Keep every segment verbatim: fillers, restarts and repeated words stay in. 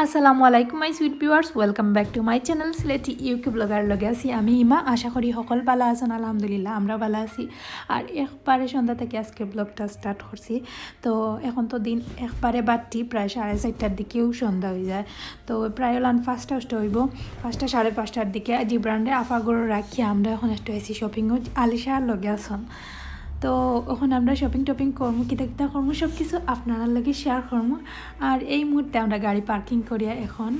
আসসালামু আলাইকুম my sweet viewers, welcome back to my channel Sylheti UK blogger. লগে আছি আমি ইমা। আশা করি হকল ভালা আছইন। আলহামদুলিল্লাহ, আমরা ভালা আছি। আর একবারে সন্ধ্যা থাকি আজকে ব্লগটা স্টার্ট করছি। তো এখন তো দিন একবারে বাড়তি, প্রায় সাড়ে চারটার দিকেউ সন্ধ্যা অইযায়। তো প্রায় অলান পাঁচটা অষ্ট অইবো, পাঁচটা সাড়ে পাঁচটার দিকে। জিবরানরে আফার ঘরো রাখিয়া আমরা এখন একটু আইছি শপিংও। আলিশার লগে আছইন। তো এখন আমরা শপিং টপিং করমু, কিতা কিতা করমু সব কিছু আপনারার লগে শেয়ার করমু। আর এই মুহূর্তে আমরা গাড়ি পার্কিং করিয়া এখন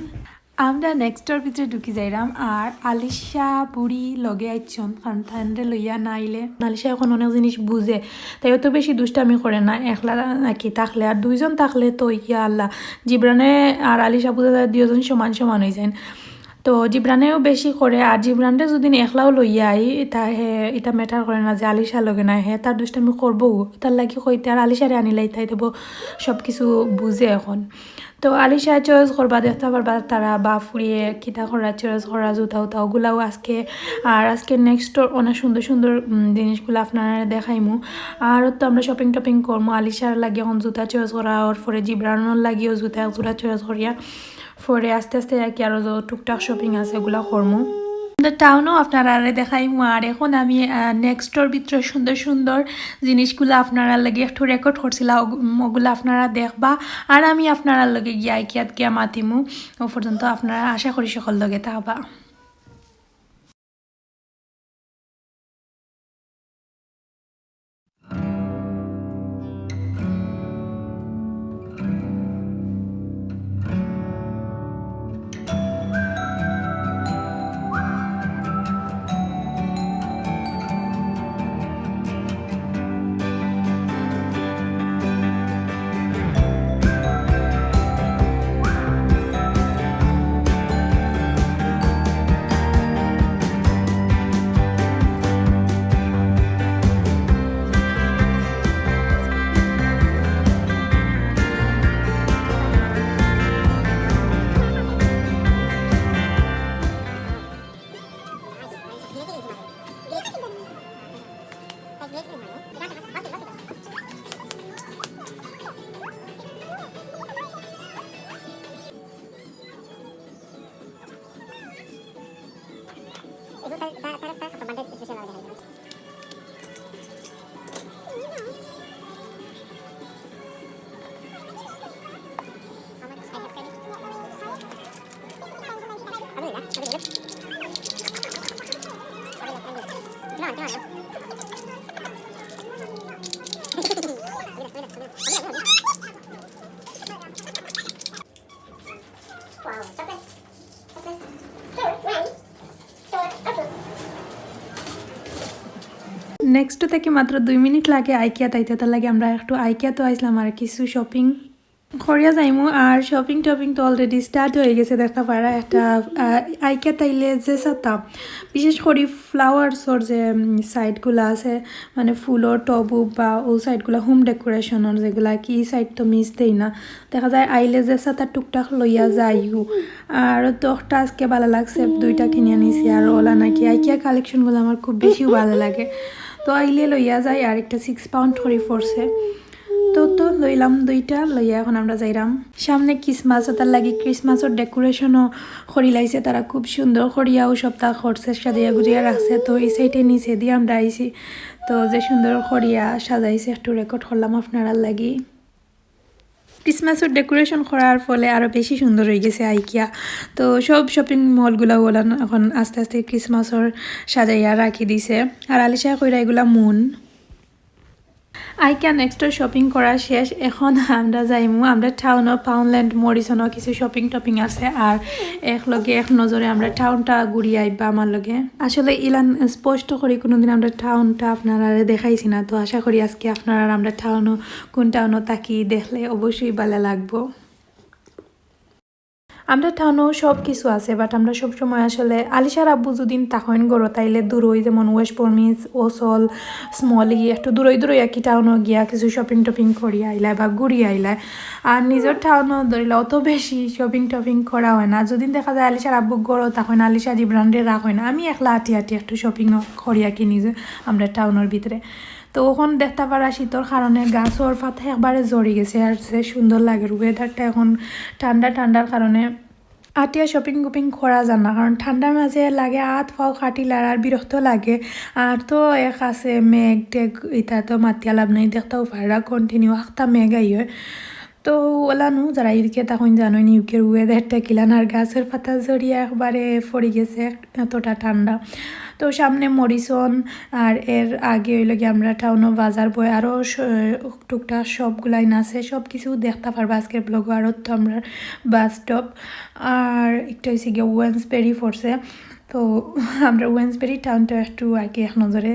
আমরা নেক্সটর ভিতরে ঢুকি যাইরাম। আর আলিশা বুড়ি লগে আইছইন, কারণ তানরে লইয়া না আইলে আলিশা এখন অনেক জিনিস বুঝে, তাই অত বেশি দুষ্টামি করে না একলা নাকি থাকলে। আর দুইজন থাকলে তো ইয়া আল্লাহ, জিবরানে আর আলিশা বুঝা যায় দুইজন সমান সমান অইযাইন। তো জিবরানেও বেশি করে, আর জিবরানরে যদি একলাও লইয়া আই, ইতা হে, ইতা ম্যাটার করে না যে আলিশা লগে নাই, হে তার দুষ্টামি করবো, তার লাগি কইতে আর আলিশারে আনিলাই তাই দেবো, সব কিছু বুঝে এখন। তো আলিশা চয়েস করবা, দেখতা পারবা তারা বা ফুরিয়ে কিতা করা, চয়েস করা, জুতা উতা ওগুলাও আজকে। আর আজকে নেক্সটর অনেক সুন্দর সুন্দর উম, জিনিসগুলা আপনারারে দেখাইমু। আর তো আমরা শপিং টপিং করমু, আলিশার লাগি এখন জুতা চয়েস করা, ওর পরে জিবরানর লাগিও জুতা এক জোড়া চয়েস করিয়া পরে আস্তে আস্তে আর কি আরো যত টুকটাক শপিং আছে ওগুলা করমু। আমরা টাউনও আপনারারে দেখাইমু। আর এখন আমি নেক্সটর ভিতরে সুন্দর সুন্দর জিনিসগুলা আপনারার লগে একটু রেকর্ড করছিলাম, ওগু- ওগুলা আপনারা দেখবা। আর আমি আপনারার লগে গিয়া আইকিয়াত গিয়া মাতিমু। ও পর্যন্ত আপনারা আশা করি সকল লগে থাকবা। নেক্সট থাকি মাত্র দুই মিনিট লাগে আইকিয়াত আইতে, তার লাগি আমরা একটু আইকিয়াত আইছলাম আর কিছু শপিং করিয়া যাইমু। আর শপিং টপিং তো অলরেডি স্টার্ট হয়ে গেছে, দেখতা পারা একটা আহ, আইকিয়াত আইলে যে সাতা বিশেষ করি ফ্লাওয়ার্সর যে সাইডগুলা আছে, মানে ফুলর টব বা ও সাইডগুলা, হোম ডেকোরেশনর যেগুলা কি, ই সাইড তো মিস দেই না। দেখা যায় আইলে যে সাতা টুকটাক লইয়া যাইও। আর তো একটা আজকে ভালা লাগছে, দুইটা কিনিয়া নিছি। আর ওলা নাকি আইকিয়া কালেকশনগুলা আমার খুব বেশিও ভালা লাগে, তো আইলে লইয়া যাই। আর একটা সিক্স পাউন্ড করি পড়ছে। তো তো লইলাম দুইটা, লইয়া এখন আমরা যাইরাম সামনে ক্রিসমাস। ওটার লাগি ক্রিসমাসর ডেকোরেশনও করি লাইছে তারা, খুব সুন্দর করিয়াও সবটা করছে, সাজাইয়া গুজাইয়া রাখছে। তো এই সাইডে নিচে দিয়ে আমরা আইছি, তো যে সুন্দর করিয়া সাজাইছে একটু রেকর্ড করলাম আপনারার লাগি। ক্রিসমাসর ডেকোরেশন করার ফলে আরও বেশি সুন্দর হয়ে গেছে আইকিয়া। তো সব শপিং মলগুলা ওলা এখন আস্তে আস্তে ক্রিসমাসর সাজাইয়া রাখি দিছে। আর আলিশা কইরা এগুলা মুন। আইকিয়া নেক্সটর শপিং করা শেষ। এখন আমরা যাইমু, আমরা টাউনও পাউন্ডল্যান্ড মরিসনও কিছু শপিং টপিং আছে। আর এক লগে এক নজরে আমরা টাউনটা ঘুরি আইবা আমার লগে। আসলে ইলান স্পষ্ট করি কোনোদিন আমরা টাউনটা আপনারারে দেখাইছি না, তো আশা করি আজকে আপনারা আমরা টাউনও, কোন টাউনও তাকি দেখলে অবশ্যই ভালা লাগবো। আমরা টাউনও সব কিছু আছে, বাট আমরা সব সময় আসলে আলিশার আব্বু যদি তখন গরো তাইলে দূরই, যেমন ওয়েস্ট প্রমিস, ওসল, স্মলি, একটু দূরই দূরই আর কি টাউনও গিয়া কিছু শপিং টপিং করি আইলায় বা ঘুরি আইলায়। আর নিজের টাউনও ধরিলা অত বেশি শপিং টপিং করা হয় না। যদি দেখা যায় আলিশার আব্বু গরো তখন আলিশা জিবরানরে রাখইন, আমি একলা আটি আটি একটু শপিং করি আর কি নিজে আমরা টাউনের ভিতরে। তো অখন দেখতা পারা শীতর কারণে গাছর পাতা একবারে ঝরি গেছে, আর যে সুন্দর লাগের weatherটা অখন ঠান্ডা ঠান্ডার কারণে। আটিয়া শপিং কুপিং করা যায় না, কারণ ঠান্ডার মাঝে লাগে আত পাও কাটিলার আর বিরক্ত লাগে। আর তো এক আছে মেঘ টেঘ, ইতা তো মাতিয়া লাভ নাই, দেখতাউ পাররা continue আখতা মেঘ আইয়ে। তো ওলানু যারা ইউকে তখন জানো ইউকের weatherটা কিলান, আর গাছর পাতা ঝরিয়া একবারে পড়ি গেছে, এতটা ঠান্ডা। তো সামনে মরিসন, আর এর আগে অইলো গিয়া আমরার টাউনো বাজার বয়, আরও স-, টুকটাক shopগুলাইন আছে, সব কিছু দেখতা পারবা আজকের vlogও। আর তো আমরার বাস স্টপ, আর একটা অইছে গিয়া ওয়েন্সবেরি পড়ছে। তো আমরা ওয়েন্সবেরি টাউনটা একটু আর কি এক নজরে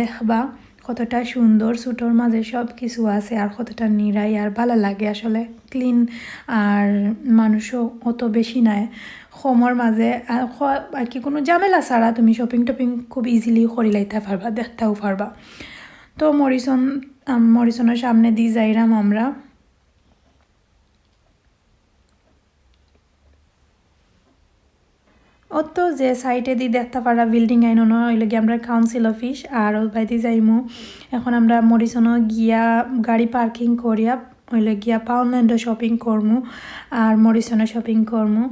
দেখবা, কতটা সুন্দর, ছোটোর মাঝে সব কিছু আছে, আর কতটা নিরাই আর ভালা লাগে আসলে। ক্লিন, আর মানুষও অত বেশি নাই, কমর মাঝে আর ক-, আর কি কোনো ঝামেলা ছাড়া তুমি শপিং টপিং খুব ইজিলি করি লাইতা পারবা, দেখতাও পারবা। তো মরিসন, আম, মরিসনের সামনে দি যাইরাম আমরা। অত যে সাইডে দি দেখতা পারা বিল্ডিং আইন, অনো অইলো গিয়া আমরার কাউন্সিল অফিস, আর ও বাইদি যাইমু। এখন আমরা মরিসনো গিয়া গাড়ি পার্কিং করিয়া অইলো গিয়া পাউন্ডল্যান্ডো শপিং করমু, আর মরিসনো শপিং করমু,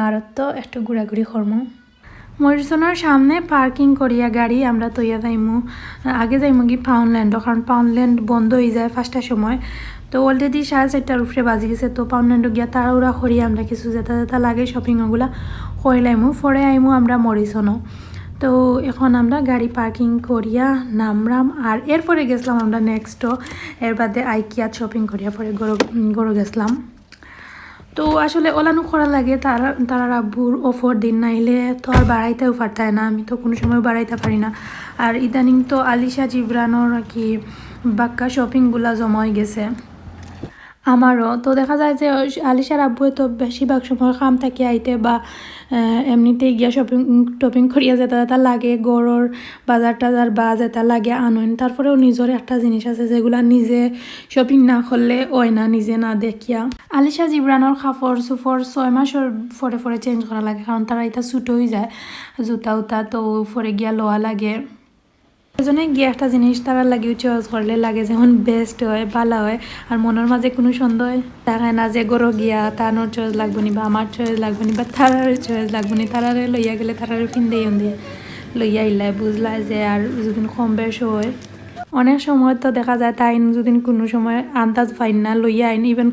আর তো একটু ঘুরাঘুরি করমু। মরিসনর সামনে পার্কিং করিয়া গাড়ি আমরা তইয়া যাইমু। আগে যাইমু কি পাউন্ডল্যান্ডো, কারণ পাউন্ডল্যান্ড বন্ধ অই যায় পাঁচটার সময়। তো already সাড়ে চারটার উপরে বাজি গেছে, তো পাউন্ডল্যান্ডো গিয়া তাড়াহুড়া করি আমরা কিছু যেটা যেটা লাগে শপিং ওগুলা করিলাইমু, পরে আইমু আমরা মরিসনো। তো এখন আমরা গাড়ি পার্কিং করিয়া নামরাম, আর এরপরে গেছিলাম আমরা নেক্সটো, এর বাদে আইকিয়াত শপিং করিয়া পরে গরো গরো গেছিলাম। তো আসলে ওলানো করা লাগে, তারা তারার আব্বুর অফর দিন নাইলে তো আর বাড়াইতেও পারতায় না, আমি তো কোনো সময় বাড়াইতে পারি না। আর ইদানিং তো আলিশা জিবরানোর আর কি বাক্কা শপিংগুলা জমা হয়ে গেছে। আমারও তো দেখা যায় যে ওই আলিশার আব্বুয়ে তো বেশিরভাগ সময় কাম থাকি আইতে বা আহ, এমনিতেই গিয়া শপিং টপিং করিয়া যেটা যেটা লাগে, গরর বাজার টাজার বা যেটা লাগে আনইন। তারপরেও নিজর একটা জিনিস আছে যেগুলা নিজে শপিং না করলে হয় না, নিজে না দেখিয়া। আলিশা জিবরানোর কাপড় চোপড় ছয় মাসর পরে পরে চেঞ্জ করা লাগে, কারণ তারা এটা ছোট হয়ে যায়, জুতা উতা তো পরে গিয়া লওয়া লাগে। এজন্য গিয়া একটা জিনিস তারার লাগি চয়েস করলে লাগে যেমন বেস্ট হয়, ভালা হয়, আর মনর মাঝে কোনো সন্দেহ থাকে না যে গরো গিয়া তানোর চয়েস লাগবো নি বা আমার চয়েস লাগবো নি বা তারার চয়েস লাগবো নি, তারারে লইয়া গেলে তারারে ফিন্দেই দিয়ে লইয়া আইলায়, বুঝলায় যে আর যদি কম বেশ হয়। অনেক সময় তো দেখা যায় তাইন যদি কোনো সময় আন্দাজ পাইন না, লইয়া আইন। ইভেন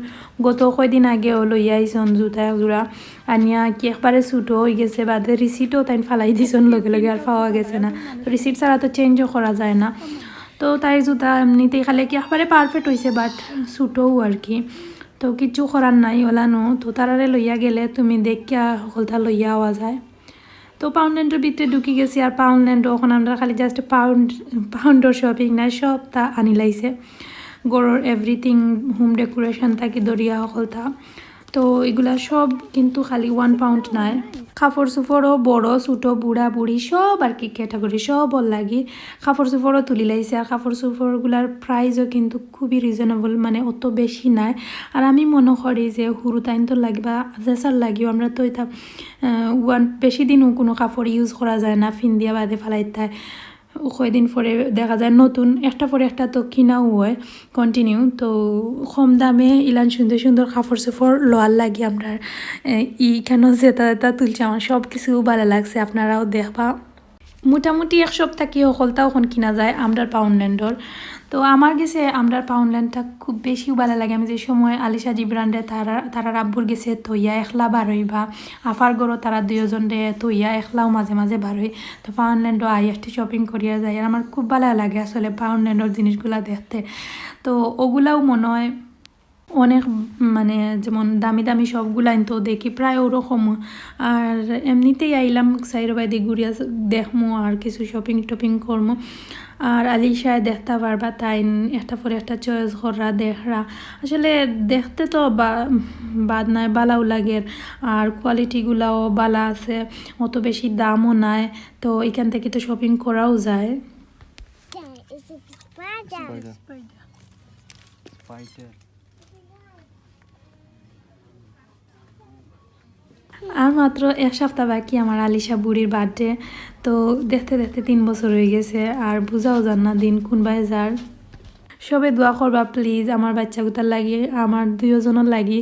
গত কয়দিন আগেও লইয়া আইছন জুতা এক জোড়া, আনিয়া কি একবারে ছোটো হয়ে গেছে, বাদে রিসিটও তাইন ফালাই দিছন লগে লগে, আর পাওয়া গেছে না। তো রিসিট ছাড়া তো চেঞ্জও করা যায় না। তো তাইর জুতা এমনিতেই খালি কি একবারে পারফেক্ট হয়েছে, বাট ছোটোও আর কি। তো কিচ্ছু করার নাই, ওলানো। তো তারারে লইয়া গেলে তুমি দেখিয়া হকলতা লইয়া আওয়া যায়। তো পাউন্ডল্যান্ডর ভিতরে ঢুকি গেছি, আর পাউন্ডল্যান্ড এখন আমরা খালি জাস্ট পাউন্ড, পাউন্ডর শপিং নাই, সবতা আনিলাইছে। গরর এভরিথিং, হোম ডেকোরেশন থাকি ধরিয়া হকলতা। তো এগুলা সব কিন্তু খালি ওয়ান পাউন্ড নাই। কাপড় চোপড়ও বড় ছোট বুড়া বুড়ি সব আর কি ক্যাটাগরি, সব ওর লাগি কাপড় চোপড়ও তুলি লাইছে। আর কাপড় চোপড়গুলার প্রাইসও কিন্তু খুবই রিজনেবল, মানে অত বেশি নাই। আর আমি মনে করি যে হুরু তাইন তো লাগিবা জেসার লাগিও আমরা তো এটা আহ, ওয়ান বেশি দিনও কোনো কাপড় ইউজ করা যায় না, ফিন্দিয়া বাদে ফালাইতায়। কয়দিন পরে দেখা যায় নতুন একটা পরে একটা তো কিনাও হয় কন্টিনিউ। তো কম দামে ইলান সুন্দর সুন্দর কাপড় চোপড় লওয়ার লাগি আমরা, আহ, ই কেন যেটা যেটা তুলছি, আমার সব কিছু ভালো লাগছে, আপনারাও দেখবা। মোটামুটি এক সপ্তাহ কি হকলতা ওখান কিনা যায় আমরার পাউন্ডল্যান্ডর। তো আমার গেছে আমরার পাউন্ডল্যান্ডটা খুব বেশি ভালো লাগে। আমি যে সময় আলিশা জিবরানরে তারা, তারার আব্বুর গেছে থইয়া একলা বারইবা, আফার গরো তারা দুইজনরে থইয়া একলাও মাঝে মাঝে বারই। তো পাউন্ডল্যান্ডও আই একটু শপিং করিয়া যাই, আর আমার খুব ভালো লাগে আসলে পাউন্ডল্যান্ডর জিনিসগুলা দেখতে। তো ওগুলাও মনে হয় অনেক, মানে, যেমন দামি দামি সবগুলাইন তো দেখি প্রায় ওরকম। আর এমনিতেই আইলাম সাইরবাদি ঘুরিয়া দেখমু আর কিছু শপিং টপিং করমু। আর আলিশায় দেখতা পারবা তাইন একটা পরে একটা চয়েস কররা দেখরা। আসলে দেখতে তো বা-, বাদ নাই, বালাও লাগের। আর কোয়ালিটিগুলাও বালা আছে, অত বেশি দামও নাই। তো এখান থেকে তো শপিং করাও যায়। Spider. Spider. আর মাত্র এক সপ্তাহ বাকি আমার আলিশা বুড়ির বার্থডে। তো দেখতে দেখতে তিন বছর অই গেছে, আর বুঝাও যার না দিন কুনবায় যার। সবে দোয়া করবা প্লিজ, আমার বাচ্চাগুতার লাগি, আমার দুইওজনর লাগি,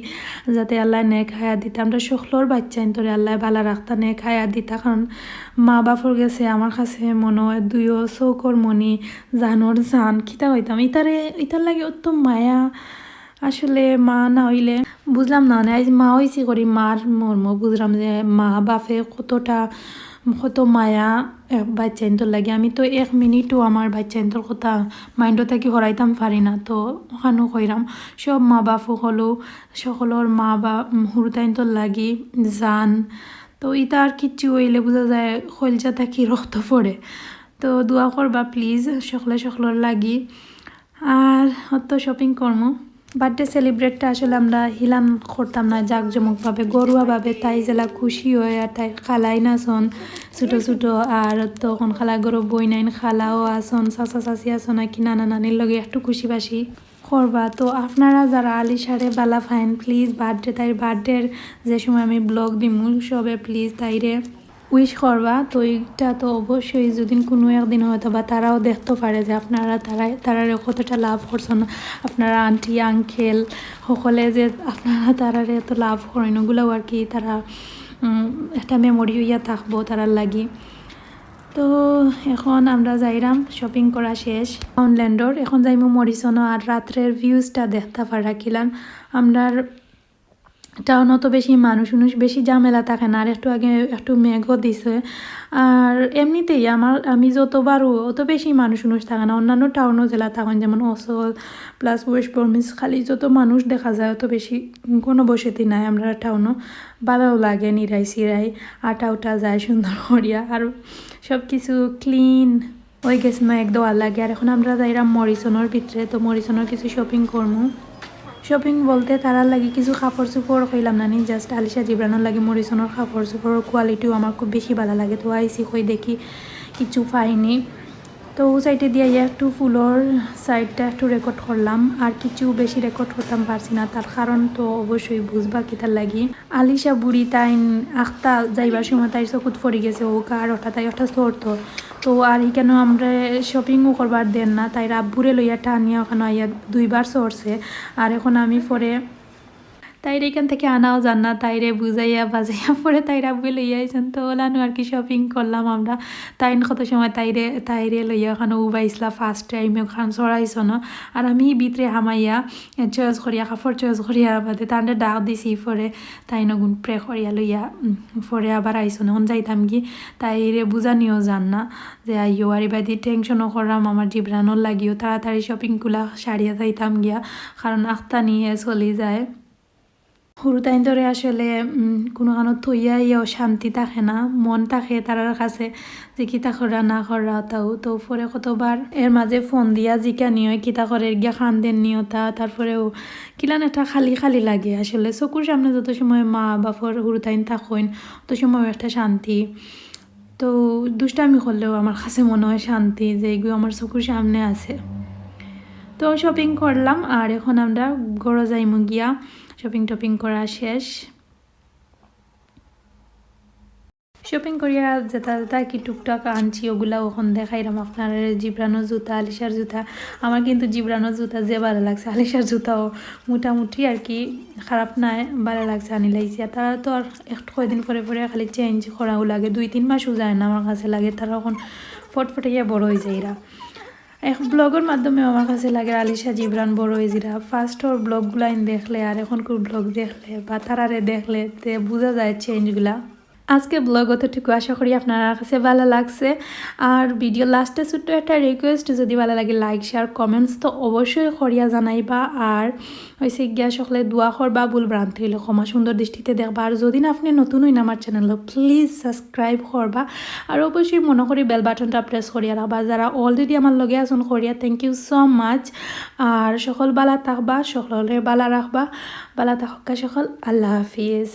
যাতে আল্লায় নেক হায়াত দিতা। আমরা সকলর বাচ্চাইন্তরে আল্লায় বালা রাখতা, নেক হায়াত দিতা। কারণ মা বাফর গেছে আমার কাছে মনো অয় দুইও চউখর মনি, জানর জান, কিতা কইতাম। ইতারে, ইতার লাগি অত মায়া। আসলে মা না অইলে বুঝলাম না, মানে, আইজ মা অইছি করি মার মর্ম বুঝলাম যে মা বাফে কতটা, কত মায়া এক বাচ্চাইন্তর লাগি। আমি তো এক মিনিটও আমার বাচ্চাইন্তর কথা মাইন্ডো থাকি হরাইতাম পারি না, তো অখানউ কইরাম। সব মা বাফ হকলউ, সকলর মা বা হুরুতাইন্তর লাগি জান। তো ইতা আর কিচ্ছু অইলে বুঝা যায় কইলজা থাকি রক্ত পড়ে। তো দোয়া করবা প্লিজ সকলে সকলর লাগি। আর অত শপিং করমু। বার্থডে সেলিব্রেটটা আসলে আমরা হিলান করতাম না জাঁকজমকভাবে, ঘরুয়াভাবে। তাই যেলা খুশি অয়, আর তাইর খালাইন আছন ছোট ছোট, আর তখন খালা ঘরো বইনাইন খালাও আছন, চাচা চাচি আছন, নাকি নানা নানির লগে একটু খুশি বাসি করবা। তো আপনারা যারা আলিশারে বালা পাইন, প্লিজ বার্থডে, তাইর বার্থডের যে সময় আমি ব্লগ দিমু, সবে প্লিজ তাইরে উইশ করবা। তো ইটা তো অবশ্যই, যদি কুনু একদিন হয়তো বা তারাও দেখতো পারে যে আপনারা তারা, তারারে কতটা লাভ করছন, আপনারা আন্টি আঙ্কেল সকলে যে আপনারা তারারে এত লাভ করইন, ওগুলাও আর কি তারা, উম, একটা মেমোরি অইয়া থাকবো তারার লাগি। তো এখন আমরা যাইরাম, শপিং করা শেষ টাউনল্যান্ডর, এখন যাইমু মরিসনও। আর রাত্রের ভিউজটা দেখতা পারা কিলান। আমরার টাউনো তো বেশি মানুষ উনুষ, বেশি ঝামেলা থাকে না। আর একটু আগে একটু মেঘও দিছে। আর এমনিতেই আমার, আমি যতবারও অত বেশি মানুষ উনুষ থাকে না। অন্যান্য টাউনো যেলা থাকইন, যেমন অসল প্লাস ওয়েস্ট বর্মিস, খালি যত মানুষ দেখা যায়, অত বেশি ঘনবসতি নাই আমরা টাউনো। বালাও লাগে নিরাই সিরাই, আটা উটা যায় সুন্দর করিয়া, আর সব কিছু ক্লিন। ওই গেছে না এক দোয়া লাগে। আর এখন আমরা যাইরাম মরিসনর ভিতরে, তো মরিসনর কিছু শপিং করমু। শপিং বলতে তারার লাগি কিছু কাপড় চোপড় কইলাম না নি, জাস্ট আলিশা জিবরানর লাগি মরিসনর কাপড় চোপড়র কোয়ালিটিও আমার খুব বেশি বালা লাগে। তো আইছি কই দেখি কিছু পাইনি। তো ও সাইডে দিয়া ইয়া একটু ফুলর সাইডটা একটু রেকর্ড করলাম, আর কিছু বেশি রেকর্ড করতাম পারছি না, তার কারণ তো অবশ্যই বুঝবা কিতার লাগি। আলিশা বুড়ি তাইন আখতা যাইবার সময় তাইর চকুত পড়ি গেছে ও কার ওটা, তাই ওটা চড়তো। তো আর ইখানো আমরা শপিংও করবার দেন না, তাইর আব্বুরে লইয়া টানিয়া ওখানো আইয়া দুইবার চড়ছে। আর এখন আমি পরে তাইরে ইখান থাকি আনাও যার না, তাইরে বুঝাইয়া বাজাইয়া পরে তাইর আব্বু লইয়া আইছন। তো ওলানো আর কি শপিং করলাম আমরা। তাইন কত সময় তাইরে, তাইরে লইয়া ওখানো উবাইছলা ফার্স্ট টাইম, ওখান চড়াইছন। আর আমি ভিতরে হামাইয়া চয়েস করিয়া, কাপড় চয়েস করিয়া বাদে তানরে ডাক দিছি পরে। তাইন ওগুন প্রে করিয়া লইয়া, উম, পরে আবার আইছন। এখন যাইতাম কি তাইরে বুঝানিও যার না যে আইও, আর এবাদি টেনশনও করলাম আমার জিবরানর লাগিও, তাড়াতাড়ি শপিং গুলা সারিয়া যাইতাম গিয়া, কারণ আখতা নিয়ে চলি যায়। হুরুতাইন্তরে আসলে, উম, কুনুখানো থইয়া ইয়ে অশান্তি থাকে না, মন থাকে তারার কাছে যে কিতা কররা না কররা তাও। তো পরে কতবার এর মাঝে ফোন দিয়া জিকানি অয় কিতা করের গিয়া, কান্দের নি ওতা, তারপরেও কিলান একটা খালি খালি লাগে আসলে। চকুর সামনে যত সময় মা বাফর হুরুতাইন থাকইন, অত সময় একটা শান্তি। তো দুষ্টামি করলেও আমার কাছে মনো অয় শান্তি যে এগু আমার চকুর সামনে আছে। তো শপিং করলাম, আর এখন আমরা ঘরো যাইমু গিয়া। শপিং টপিং করা শেষ। শপিং করিয়া যেটা যেটা কি টুকটাক আনছি, ওগুলা এখন দেখাইরাম আপনারারে। জিবরানর জুতা, আলিশার জুতা। আমার কিন্তু জিবরানর জুতা যে বালা লাগছে, আলিশার জুতাও মোটামুটি আর কি খারাপ নায়, বালা লাগছে, আনি লাইছি। আর তারা তো আর একটু কয়দিন পরে পরে খালি চেঞ্জ করাও লাগে, দুই তিন মাসও যায় না আমার কাছে লাগে, তারা এখন ফটফটাইয়া বড় অই যাইরা। এক ব্লগর মাধ্যমে আমার কাছে লাগে আলিশা জিবরান বড় অই যিরা। ফার্স্ট ওর ব্লগগুলাইন দেখলে আর এখনকুর ব্লগ দেখলে বা তারারে দেখলে তে বুঝা যায় চেঞ্জগুলা। আজকে ব্লগ অতটুকু, আশা করি আপনারার কাছে বালা লাগছে। আর ভিডিও লাস্টে ছোট্ট একটা রিকোয়েস্ট, যদি বালা লাগে লাইক, শেয়ার, কমেন্টস তো অবশ্যই করিয়া জানাইবা। আর অইছে গিয়া সকলে দোয়া করবা, ভুল ভ্রান্তি অইলে ক্ষমা সুন্দর দৃষ্টিতে দেখবা। আর যদি না আপনি নতুন অইন আমার চ্যানেল, প্লিজ সাবস্ক্রাইব করবা। আর অবশ্যই মনো করি বেল বাটনটা প্রেস করিয়া রাখবা। যারা অলরেডি আমার লগে আছন করিয়া, thank you so much। আর সকল বালা থাকবা, সকলরে বালা রাখবা, বালা থাকউক্কা সকল। আল্লাহ হাফিজ।